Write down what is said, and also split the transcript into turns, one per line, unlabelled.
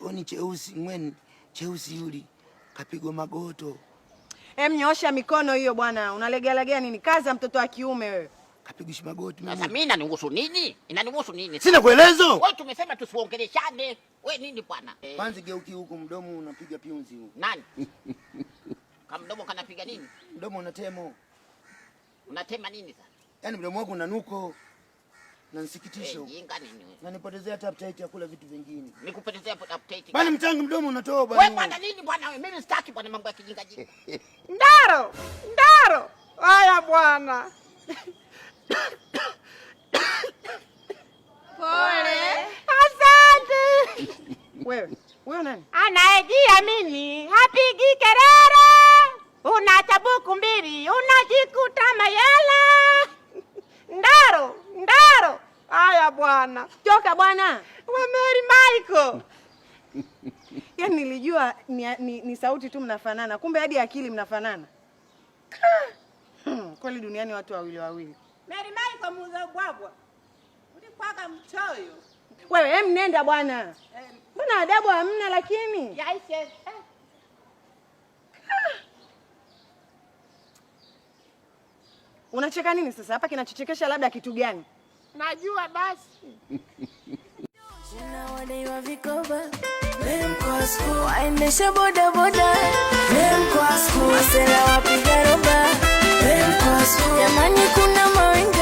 Oni cheusi mweni cheusi yuli kapigwa magoto.
Em, nyoosha mikono hiyo bwana. Unalegealegea nini? Kaza mtoto wa kiume wewe.
Kapigwa magoti
Sasa
mimi.
mimi inanihusu nini? Inanihusu nini?
Sina kuelezo.
Wewe tumesema tusiongeleshane. Wewe nini bwana?
Kwanza geuki huku mdomo unapiga piunzi huku.
Nani? Kama mdomo kanapiga nini?
Mdomo unatemo.
Unatema nini sasa?
Yaani mdomo wako unanuko. Na nsikitisho.
Jinga nini wewe?
Na nipotezea hata appetite ya kula vitu vingine.
Nikupotezea appetite.
Bali mchangi mdomo unatoa bwana.
Wewe bwana nini bwana wewe? Mimi sitaki bwana mambo ya kijinga jinga.
Ndaro! Ndaro! Haya bwana.
Pole.
Asante. Wewe, wewe nani?
Anayejiamini hapigi kelele. Una tabuku mbili unajikuta mayela.
Ndaro! Ndaro! Haya bwana. Toka bwana.
We Mary Michael.
Yaani nilijua ni sauti tu mnafanana, kumbe hadi akili mnafanana. Kweli duniani watu wawili wawili.
Mary Michael muuza ubwabwa. Ulikwaga mchoyo.
Wewe em, nenda bwana. Mbona adabu hamna lakini?
Yaishe.
Unacheka nini sasa? Hapa kinachochekesha labda kitu gani?
Najua basi.
Wadaiwa vikoba, waendesha bodaboda, masela wapiga roba. Jamani, kuna mawingi.